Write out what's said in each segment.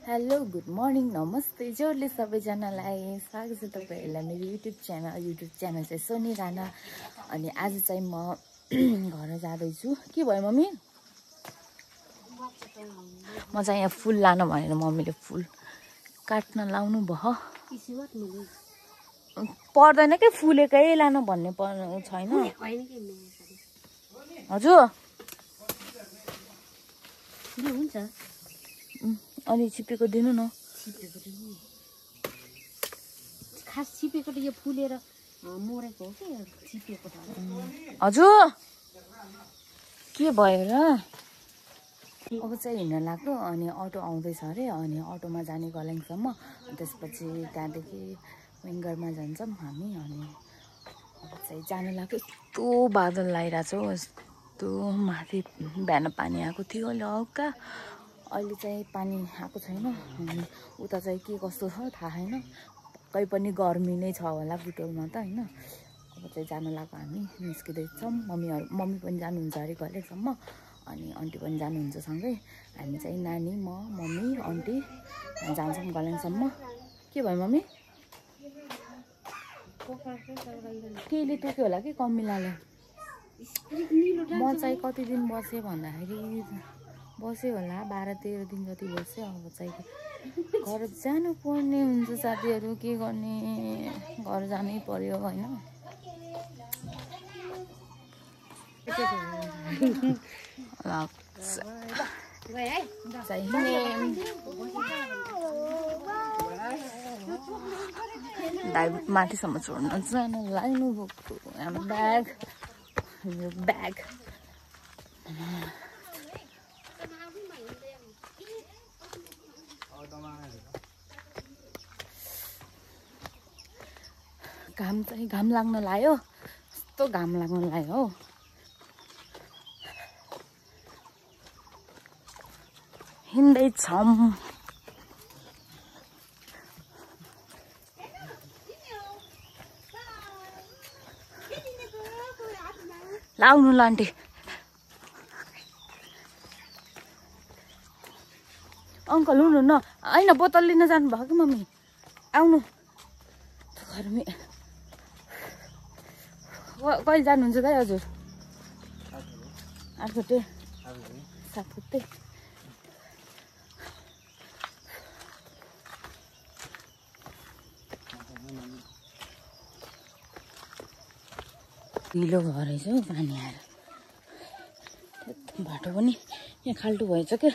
Hello good morning नमस्ते जोडले सबैजनालाई स्वागत छ तपाईहरुलाई मेरो युट्युब च्यानल चाहिँ सोनी राणा। अनि आज चाहिँ म घर जाँदैछु। के भयो मम्मी? म चाहिँ यहाँ फुल लान भनेर मम्मीले फुल काट्न लाउनु भयो। पर्दैन के फुलेकै लान भन्ने छैन। हजुर हुन्छ अनि छिपेको दिनु न। खास छिपेको त यो फुलेर मरेको हो कि छिपेको त। हजुर के भयो र? अब चाहिँ हिँड्न लाग्यो अनि अटो आउँदैछ अरे। अनि अटोमा जाने गलेङसम्म, त्यसपछि त्यहाँदेखि विङ्गरमा जान्छौँ हामी। अनि अब चाहिँ जान लाग्यो। यस्तो बादल लगाइरहेको छ, यस्तो माथि बिहान पानी आएको थियो हल्का, अहिले चाहिँ पानी आएको छैन। अनि उता चाहिँ के कस्तो छ थाहा छैन, पक्कै पनि गर्मी नै छ होला बुटोलमा त होइन। अब चाहिँ जान लाग्यो, हामी निस्किँदैछौँ। मम्मी पनि जानुहुन्छ अरे कहिलेसम्म, अनि आन्टी पनि जानुहुन्छ सँगै। हामी चाहिँ नानी, म, मम्मी, आन्टी जान्छौँ गलेङसम्म। के भयो मम्मी? केहीले टोक्यो होला कि कमिलालाई। म चाहिँ कति दिन बसेँ भन्दाखेरि बस्यो होला, 12-13 दिन जति बस्यो। अब चाहिँ घर जानु पर्ने हुन्छ साथीहरू, के गर्ने, घर जानै पर्यो होइन। माथिसम्म छोड्न जानु लाग्नु भएको हाम्रो ब्याग, यो ब्याग। घाम लाग्न लाग्यो, यस्तो घाम लाग्न लाग्यो हौ। हिँड्दैछौँ। लाउनु ल आन्टी। अङ्कल हुनु न, होइन बोतल लिन जानुभयो कि मम्मी? आउनु घरमै। कहिले जानुहुन्छ त हजुर? 8 गते 7 गते। ढिलो भयो रहेछ हौ पानी आएर। बाटो पनि यहाँ खाल्टो भएछ क्या।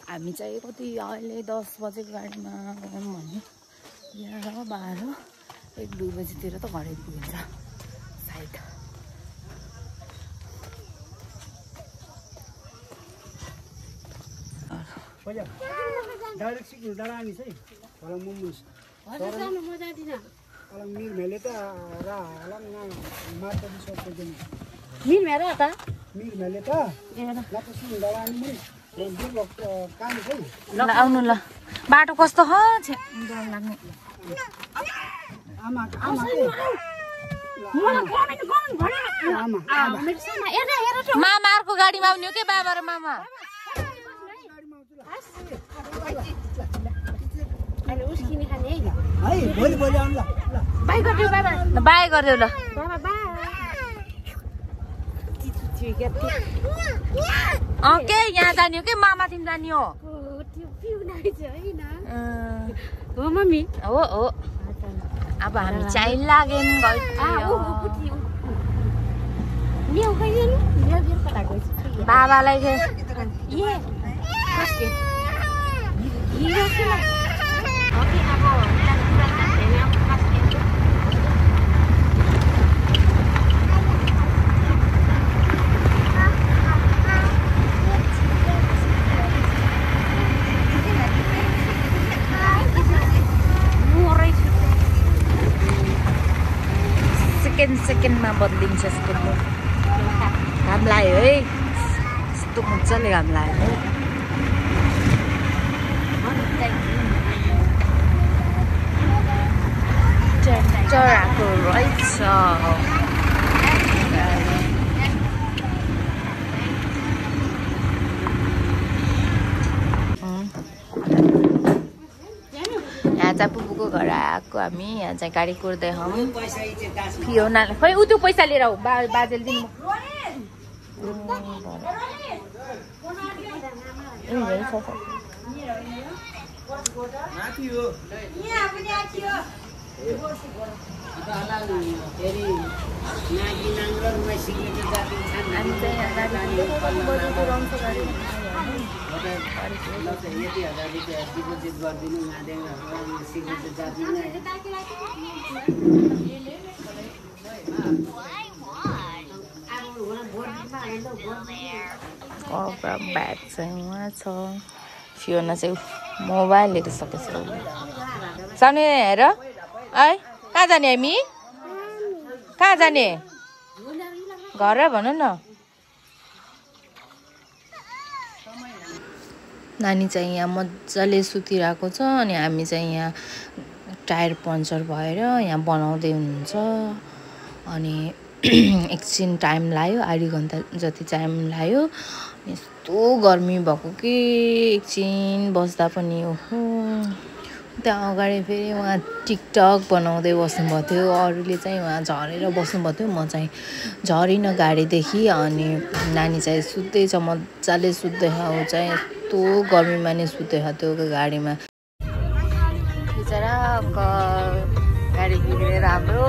हामी चाहिँ कति अहिले 10 बजेको गाडीमा गयौँ भने 11, 12, 1-2 बजीतिर त घरै पुगिन्छ सायद। आउनु ल, बाटो कस्तो छ डर लाग्ने। मामाहरूको गाडीमा आउने हो कि बाबा र मामा? बाई गरिदेऊ ल। के यहाँ जाने हो कि मामा तिमी जाने हो? हो मम्मी, हो हो। अब हामी चाहिँ लाग्यौँ बाबालाई सेकेन्डमा बदलिन्छ यस्तो। घाम लाग्यो है, यस्तो मजाले घाम लाग्यो। चराको रहेछ। आएको हामी यहाँ चाहिँ गाडी कुर्दै हौँ फियोनाले खै उ त्यो पैसा लिएर आऊ बाजेले दिनु कपडा ब्याग चाहिँ उहाँ छ फियोना चाहिँ मोबाइल हेरिसकेछ सानो हेर है कहाँ जाने हामी कहाँ जाने घर भन न नानी चाहिँ यहाँ मजाले सुतिरहेको छ अनि हामी चाहिँ यहाँ टायर पङ्चर भएर यहाँ बनाउँदै हुनुहुन्छ अनि एकछिन टाइम लाग्यो आधी घन्टा जति टाइम लाग्यो यस्तो गर्मी भएको कि एकछिन बस्दा पनि ओहो त्यहाँ अगाडि फेरि उहाँ टिकटक बनाउँदै बस्नुभएको थियो अरूले चाहिँ उहाँ झरेर बस्नुभएको थियो म चाहिँ झरिनँ गाडीदेखि अनि नानी चाहिँ सुत्दैछ मजाले सुत्दैछ ऊ चाहिँ यस्तो गर्मीमा नै सुत्दैछ त्यो गाडीमा बिचरा गाडी बिग्रेर हाम्रो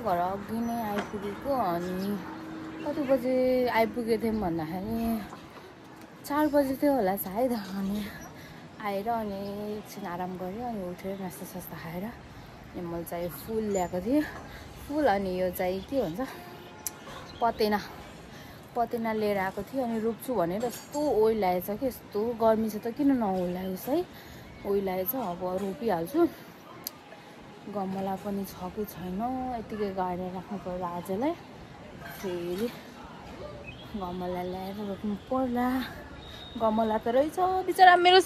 घर अघि नै आइपुगेको अनि कति बजे आइपुगेको थियौँ भन्दाखेरि 4 बजे थियो होला सायद अनि आएर अनि एकछिन आराम गऱ्यो अनि उठेर नास्ता सास्ता खाएर अनि मैले चाहिँ फुल ल्याएको थिएँ फुल अनि यो चाहिँ के भन्छ पतेना लिएर आएको थिएँ अनि रोप्छु भनेर यस्तो ओइलाएछ कि यस्तो गर्मी छ त किन नओइलायोस् है ओइलाएछ अब रोपिहाल्छु गमला पनि छ कि छैन यतिकै गाडेर राख्नु पर्ला आजलाई फेरि गमला ल्याएर रोप्नु पर्ला गमला त रहेछ बिचरा मेरो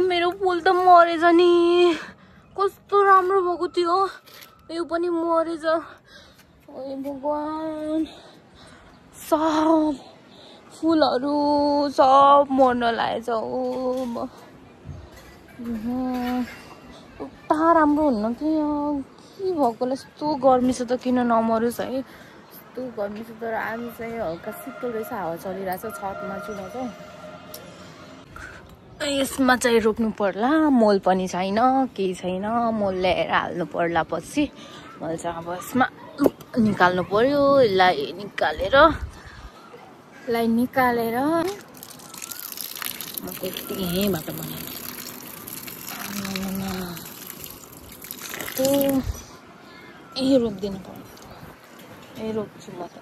मेरो फुल त मरेछ नि कस्तो राम्रो भएको थियो यो पनि मरेछ ओए भगवान सब फुलहरू सब मर्न लागेछ ओ उता राम्रो हुन्न कि के भएकोले यस्तो गर्मी छ त किन नमरोस् है यस्तो गर्मी छ तर आज चाहिँ हल्का शीतल रहेछ हावा चलिरहेछ छतमा छु म चाहिँ यसमा चाहिँ रोप्नु पर्ला मल पनि छैन केही छैन मल ल्याएर हाल्नु पर्ला पछि मल चाहिँ अब यसमा निकाल्नु पर्यो यसलाई निकालेर म त्यति यहीँबाट बनाउँछु यही रोप्दिनु पर्यो यही रोप्छु म त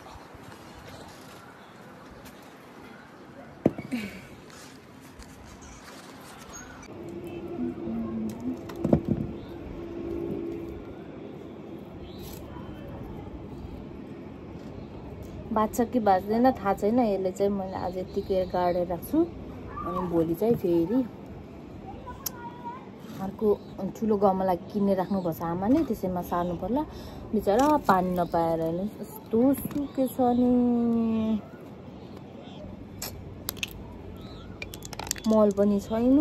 बाँच्छ कि बाँच्दैन थाहा छैन यसले चाहिँ मैले आज यतिकै गाडेर राख्छु अनि भोलि चाहिँ फेरि अर्को ठुलो गमला किनेर राख्नुपर्छ आमाले त्यसैमा सार्नु पर्ला बिचरा पानी नपाएर यस्तो सुकेछ नि मल पनि छैन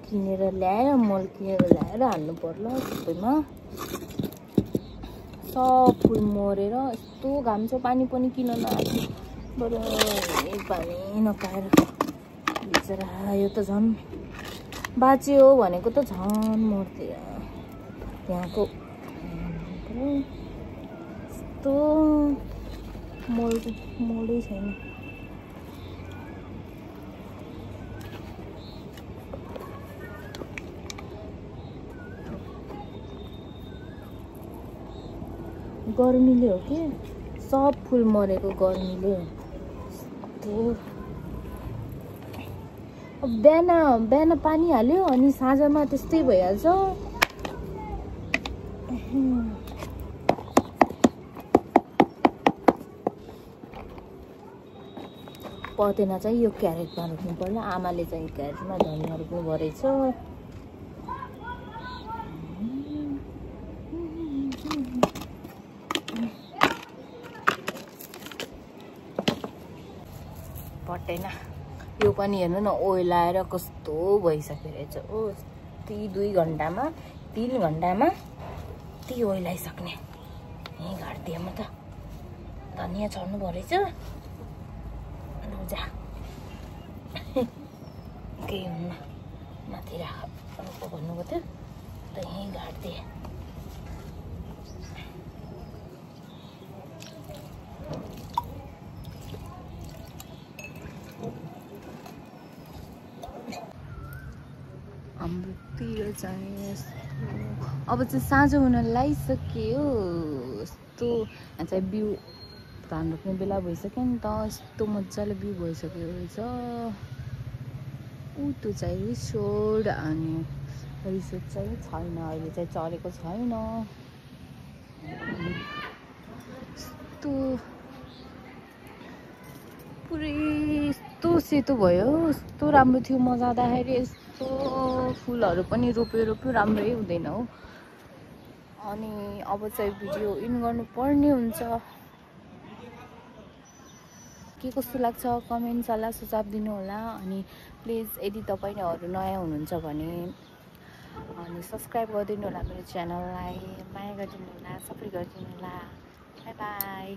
किनेर ल्याएर हाल्नु पर्ला सबैमा सब फुल मरेर यस्तो घाम छ पानी पनि किन नआएको बरु पानी नपाएर बिचरा यो त झन् बाँच्यो भनेको त झन् मर्थ्यो त्यहाँको यस्तो मरै छैन गर्मीले हो कि सब फुल मरेको गर्मीले बिहान पानी हाल्यो अनि साँझमा त्यस्तै भइहाल्छ पतेना चाहिँ यो क्यारेटमा रोप्नु पर्ला आमाले चाहिँ क्यारेटमा धनिया रोप्नु भरेछ पटेन यो पनि हेर्नु न ओइलाएर कस्तो भइसक्यो रहेछ ओ 2 घण्टामा 3 घण्टामा ती ओइलाइसक्ने यही घाटिदिएँ म त धनिया छर्नु भरेछ जा केही हुन्न माथि राख भन्नुभयो थियो त यहीँ घाटिदिएँ हाम्रोतिर चाहिँ अब चाहिँ साँझ हुन लागिसक्यो यस्तो चाहिँ बिउ धान रोप्ने बेला भइसक्यो नि त यस्तो मजाले बिउ भइसक्यो रहेछ त्यो चाहिँ रिसोड अनि रिसोड चाहिँ छैन अहिले चाहिँ चलेको छैन यस्तो पुरै यस्तो सेतो भयो यस्तो राम्रो थियो म जाँदाखेरि यस्तो फुलहरू पनि रोप्यो राम्रै हुँदैन हो अनि अब चाहिँ भिडियो इन गर्नु पर्ने हुन्छ के कस्तो लाग्छ कमेन्ट सल्लाह सुझाव दिनु होला अनि प्लिज यदि तपाईहरु नयाँ हुनुहुन्छ भने अनि सब्स्क्राइब गरिदिनु होला मेरो च्यानललाई माया गरिदिनु होला सपोर्ट गरिदिनु होला बाइ बाइ